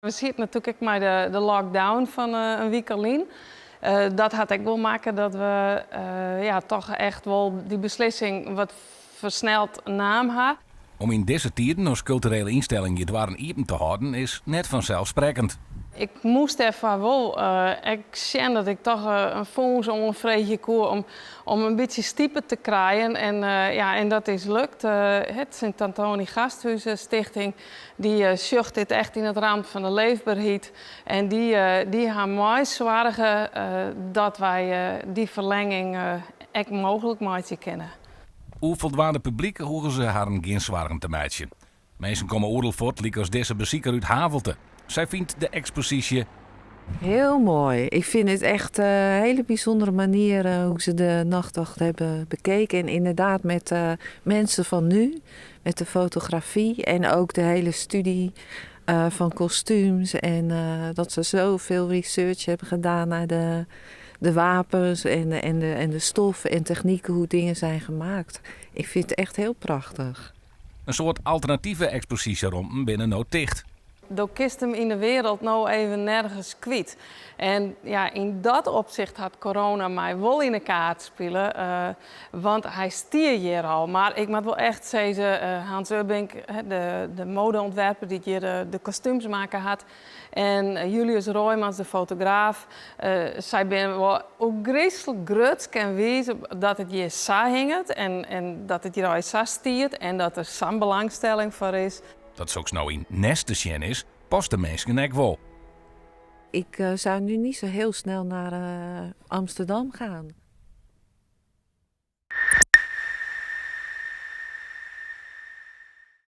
We sieten natuerlik ek mei de lockdown fan in wike lyn. Dat hat ek wol makke dat we, ja, toch echt wol dy beslissing wat fersneld naam ha. Om yn dizze tiden as kulturele ynstelling je doarren iepen te hâlden is net fanselssprekkend. Ik moast dêrfoar wol ek sjen dat ik toch in fûns oanfreegje koe om in bytsje stipe te krijen. En, ja, en dat is lukt. It Sint Antoni Gasthûs Stichting dy sjocht dit echt yn it ramt fan de leefberheid. En dy ha mei soarge dat wy dy ferlenging ek mooglik meitsje kinne. Oer foldwaande publyk hoege se harren gjin soargen te meitsjen. Minsken komme oeral fuort, lykas dizze besiker út Havelte. Sy fynt de eksposysje. Heel mooi. Ik vind het echt een hele bijzondere manier hoe ze de Nachtwacht hebben bekeken. En inderdaad met mensen van nu, met de fotografie en ook de hele studie van kostuums. En dat ze zoveel research hebben gedaan naar de wapens en de stoffen en technieken hoe dingen zijn gemaakt. Ik vind het echt heel prachtig. In soart alternative eksposysjeromten binne no ticht. Do kinst him yn de wereld no even nergens kwyt. En ja, yn dat opsicht hat corona my wol yn 'e kaart spile, want hy stie hjir al. Mar ik moat wol echt sizze, Hans Ubbink, de modeûntwerper dy't hjir de kostúms makke hat, en Julius Roymans, de fotograaf, sy binne wol ôfgryslik grutsk en wiis dat it hjir sa hinget en dat it hjir al sa stiet en dat der sa'n belangstelling foar is. Dat soks no yn Nes te sjen is, past de minsken ek wol. Ik zou nu niet zo heel snel naar Amsterdam gaan.